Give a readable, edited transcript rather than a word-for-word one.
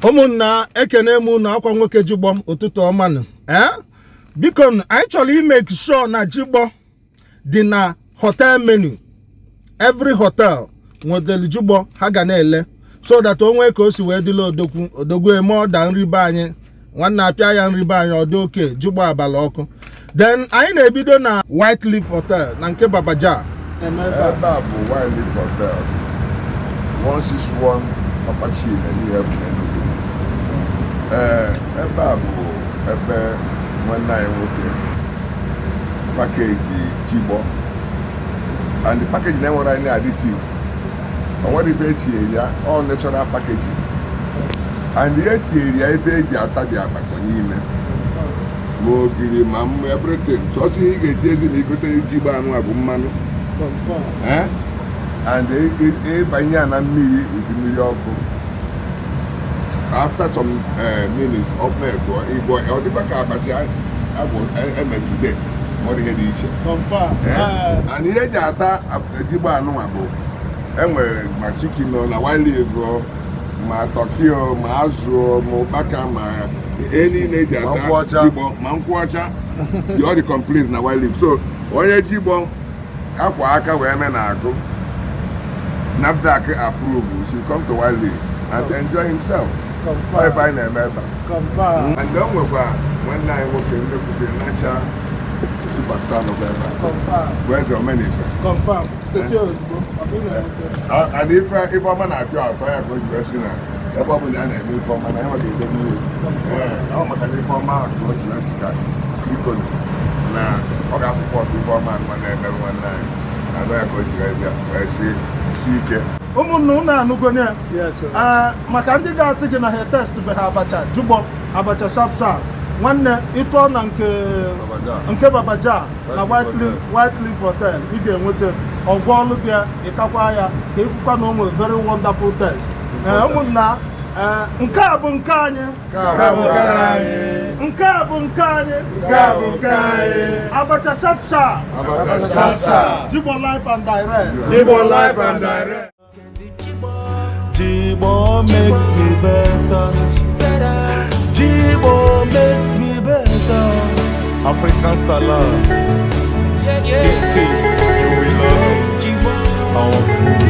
Ụmụnna, ekene m unu. Akwa nwoke Jigbọ, ụtụtụ ọmanụ. Ee, biko, anyị chọrọ ime sure na jigbọ dị na hotel menu. Every hotel nwetara jigbọ ha ga na-ele, so that o nwee ka o si wee dịla odogwu odogwu eme ọda nri be anyị. Nwanne, apịa ya nri be anyị, ọ dị oke jigbọ abalị ọkụ. Then anyị na-ebido na White Leaf Hotel na nke Babaja. Ebe a bụ White Leaf Hotel, 161 Ọkpachime, New Haven, Enugu. Ee, ebe a bụ ebe nwanne anyị nwoke package jigbọ, and the package na-enwere any additive. O nwere ife etinyere ya, all natural packaging, and ihe etinyere ya, ife eji ata dị abacha n'ime, ma ogiri, ma mma, everything. Sọsọ ihe ị ga-eti ezi ma igotere jigbo anụ a bụ mmanụ. Eh? And ịbanye ya na mmiri with mmiri ọkụ, after some minutes, ọ na-eto ịgwọ, ọ dịkwa ka abacha agwọ eme today. Nwere ihe dị iche. Eh? And ihe eji ata jigbo anụnwa bụ enwere ma chicken o na White Leaf o, ma turkey o, ma azụ o, ma ụkpaka, ma ihe niile eji Ma ata nkwụ ọcha. Jigbo, ma nkwụ ọcha dị, ọ dị complete na White Leaf. So onye jigbo akwa aka wee mee na agụ NAFDAC approve should come to White Leaf and enjoy himself. Ọ ife anyị na-eme ebe a. And o nwekwa nwanne anyị nwoke ndị kwụsịrị nacha superstar nọkwa ebe a, bụ Eze Omenife. And ife ọma na-atọ atọ ya ka o ji wee sị na ebe ọ bụ na a na-eme ife ọma na ya ga-edebe ihe. Ee, ọ maka na ife ọma ahụ ka o ji wee sị ka biko, na ọ ga-asupport ife ọma anụma na-emerụ nwanne anyị na ya, ka o ji wee bịa wee sị isi ike. Ụmụnna, unu anụgoni ya. Ee, maka ndị ga-asị gị na ha test be ha abacha jugbo, abacha sharp sharp, nwanne, ịtụọ na nke Babaja. Nke Babaja na White White Leaf Leaf, White Leaf Hotel, ị ga-enweta ọgwụ ọlụ gị ya, ịtakwa ya ka ịfụkwa na o nwere very wonderful taste. Ee, ụmụnna, ee, nke a bụ nke anyị. Nke a bụ nke anyị. Abacha sharp sharp. Abacha. Sharp sharp. Jigbo live and direct. Igbo live and direct. Jibo makes me better. Jibo makes me better. African salad. Get it, you will love it. Our food.